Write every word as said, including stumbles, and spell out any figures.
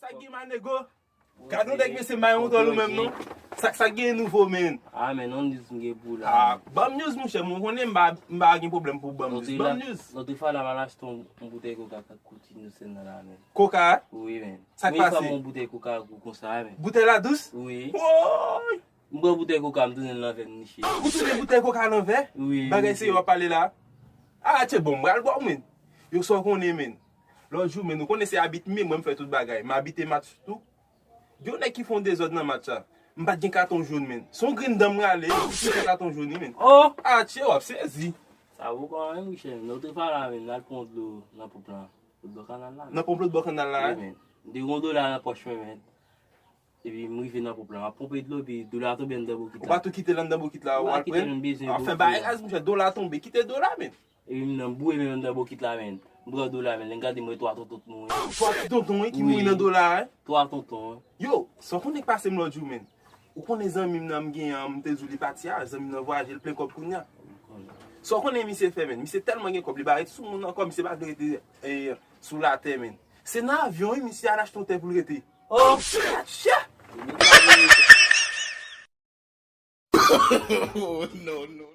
Sa k gen, my nigga? Gad yon nèg, mesye, m pa yon tòl ou menm, non. Sa, sa k gen nouvo, men? Ah, men non, news m gen pou la. Ah, ban m news, monchè, mwen konnen m pa, m pa gen pwoblèm pou ban m news. Ban m news. Lòt fwa la, m al achte yon, yon boutèy koka k ap kout Innocent nan la, men. Koka? Wi, men. Sa k pase? Premye fwa m wè yon boutèy koka gou konsa, men. Boutèy la dous? Wi. Woy! M pran boutèy koka, m tounen l nan vè m, niche. Ou tounen boutèy koka nan vè? Wi. Bagay serye w ap pale la? Ah, tchè, bon, m pral ba w, men. Yo, sa w konnen, men. Lòt jou, men, ou konnen se abit m ye, mwen m fè tout bagay. M abite match tou. Gen yon nèg ki fè yon dezòd nan match la. M pa t gen katon jòn, men. Se yon grenn dan m rale, m fè katon jòn, wi, men. Oh! Ah, tchè, w ap sezi. Sa vo kanmenm, wi, chè. Lòt fwa la, men, n al pran dlo nan ponp lan. Lòt bò kanal la, men. Nan ponp lòt bò kanal la, wi, men. M te gen yon dola nan pòch mwen, men. Epi m rive nan ponp lan, m ap ponpe dlo, epi dlo a tonbe anndan bokit la. Ou pa tou kite l anndan bokit la, ou al pran l? Anfen, bagay raz, monchè, dlo a tonbe, kite dlo a, men. Epi m nan boure men anndan bokit la, men. M pran dlo a, men. Lè m gade, m wè twa tonton mouri. Twa ti tonton, wi, ki mouri nan dlo a, wi. Twa tonton, wi. Yo, sa w konnen k pase m lòt jou, men. Ou konnen zanmi m nan m genyen an, m te di w li pati a, zanmi m nan vwayaje, l plen kòb kounye a. Sa w konnen misye fè, men? Misye tèlman gen kòb, li pa ret sou moun ankò, misye pa vle rete, eh, sou latè, men. Se nan avyon, wi, misye al achte yon tè pou l rete. Oh! Atchè! Oh, non, non.